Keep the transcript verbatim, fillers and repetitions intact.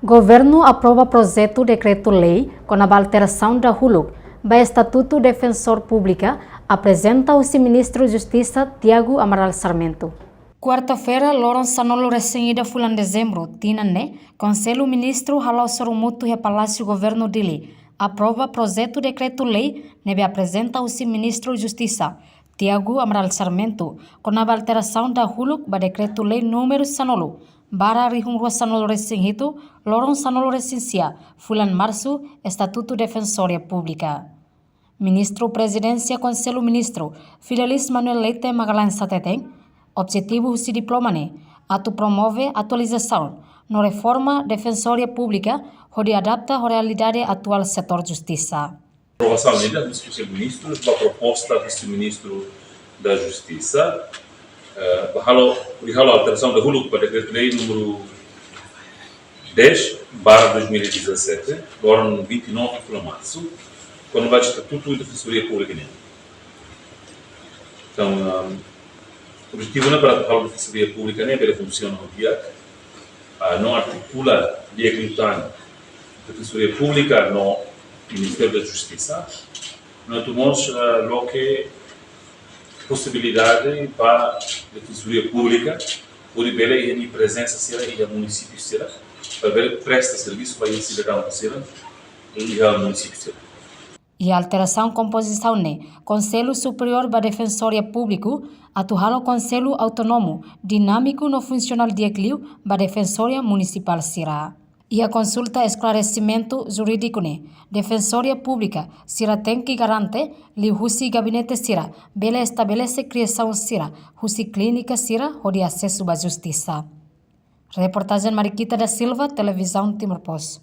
Governu aprova projetu dekretu-lei kona-ba alterasaun dahuluk ba Estatutu Defensór Públika, aprezenta husi Ministru Justisa Tiago Amaral Sarmento. Kuarta-feira, loron sanulu-resin-ida fulan Dezembru, tinan ne'e, Konsellu Ministru hala'o sorumutu iha Palásiu Governu Dili, aprova projetu dekretu-lei ne'ebé aprezenta husi Ministru Justisa, Tiago Amaral Sarmento, kona-ba alterasaun dahuluk ba Dekretu-Lei númeru sanulu barra rihun rua sanulu-resin-hitu, loron sanulu-resin-sia fulan Marsu, Estatutu Defensória Públika. Ministru Prezidénsia Konsellu Ministru, Fidelis Manuel Leite Magalhães hateten, objetivu husi diploma ne'e atu promove atualizasaun no reforma Defensória Públika hodi adapta ho realidade atuál setór justisa. Aprovasaun ne'e husi Konsellu Ministru, ba proposta husi Ministru da Justisa, eh, ba halo, hodi halo alterasaun dahuluk ba Dekretu-Lei númeru dez barra dois mil e dezassete, loron vinte e nove fulan Marsu, kona-ba Estatutu Defensoria Públika nian. Entaun, ahm, objetivu ne'e para halo Defensoria Públika ne'e bele funsiona ho di'ak, ah, no artikula di'ak liután Defensoria Públika no Ministériu da Justisa, no atu mós, ah, loke posibilidade ba Defensoria Públika hodi bele iha nia prezensa sira iha munisípiu sira, para bele presta servisu ba iha sidadaun sira iha munisípiu sira. Iha alterasaun kompozisaun ne'e, Konsellu Superiór ba Defensória Públika atu halo konsellu autónomu, dinámiku no funsionál di'ak liu ba defensória munisipál sira. Iha konsulta esklaresimentu jurídiku ne'e, Defensória Públika sira tenke garante liuhusi gabinete sira bele estabelese kriasaun sira husi klínika sira hodi asesu ba justisa. Reportajen Mariquita da Silva, Televizaun Timor Post.